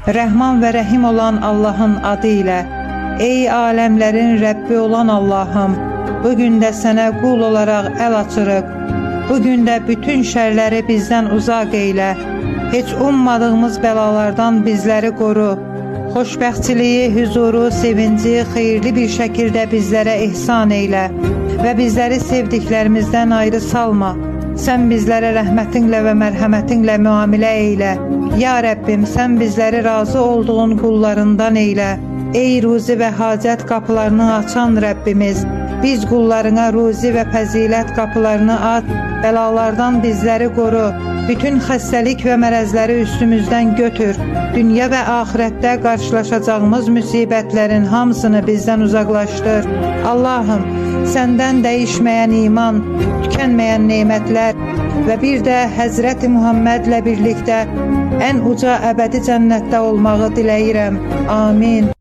Rəhman və Rəhim olan Allahın adı ilə. Ey aləmlərin Rəbbi olan Allahım, bu gün də sənə qul olaraq əl açırıq. Bu gün də bütün şərləri bizdən uzaq eylə. Heç ummadığımız bəlalardan bizləri qoru. Xoşbəxtçiliyi, hüzuru, sevinci xeyirli bir şəkildə bizlərə ehsan eylə və bizləri sevdiklərimizdən ayrı salma. Sən bizlərə rəhmətinlə və mərhəmətinlə müamilə eylə. Ya Rəbbim, sən bizləri razı olduğun qullarından eylə. Ey ruzi və hacət qapılarını açan Rəbbimiz, biz qullarına ruzi və fəzilət qapılarını aç, bəlalardan bizləri qoru. Bütün xəstəlik və mərəzləri üstümüzdən götür. Dünya və axirətdə qarşılaşacağımız müsibətlərin hamısını bizdən uzaqlaşdır. Allahım, səndən dəyişməyən iman, tükənməyən nemətlər və bir də Həzrəti Muhammədlə birlikdə ən uca əbədi cənnətdə olmağı diləyirəm. Amin.